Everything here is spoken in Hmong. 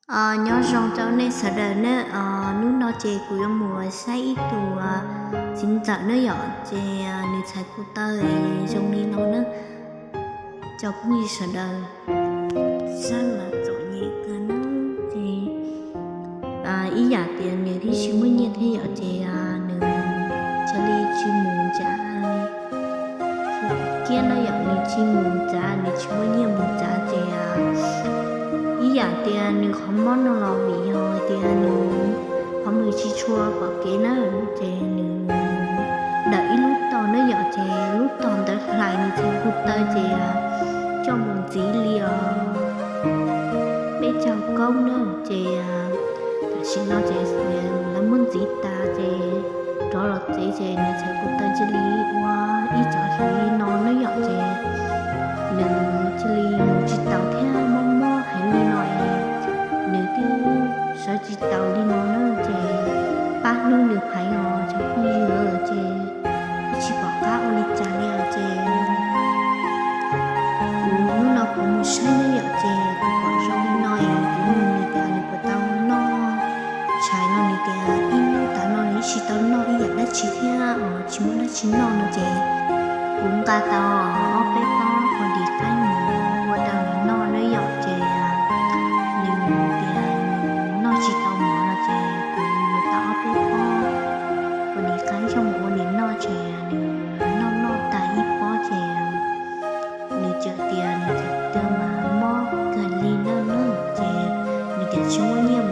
Nyob zoo rau nej sawv daws nawb. Hnub no ces kuv yuav mus saib ib tug txiv ntxawm na yom, ces nws txhais ko taw zoo li no na. Cov phooj ywg sawv daws, saib mas txom nyem kawg na. Ces ib yam tias nws twb tsis muaj nyiaj thiab yom, ces nws cia li tsis mus txav kiab na yom, nws tsis mus txav, nws tsis muaj nyiaj mus txav ces ib yam tias nws qhov mob no los vim yog tias nws qhov muag tsis tshua pom kev na, ces nws dawm ib lub tog na yom, ces lub tog ntawd hlais nws txhais ko taw ces coj mus ntxiv li os peb caug koob na. Ces tam sim no ces lawv muab ntxiv tas ces rov los tsev ces nws txhais ko taw cia li ua ib cov hliv li no na yom, ces nws cia li mus tsis taus thiab mob mob heev li no es nws twb sawv tsis taus li no na. Ces pab hlub nws heev os cov phooj ywg, ces twb tsis pom qab ua li cas li os. Ces kuv hnub no kuv mus saib na yom, ces kuv pom zoo li no es kuv nug nws tias nws puas tau noj tshais no, nws tias ib hnub tas no nws tsis tau noj ib yam dab tsi thiab os, tsis muaj dab tsi noj no ces kuv nqa tau ob peb pob qos dim qaib mus ua rau nws noj na yom, ces nws tias nws noj tsis tau mov no ces kuv yuav tau ob peb pob qos dim qaib coj mus ua nws noj, ces nws noj noj tas ib pob ces nws txawm tias nws txhais ko taw mas mob kawg li na, ces nws tias tsis muaj nyiaj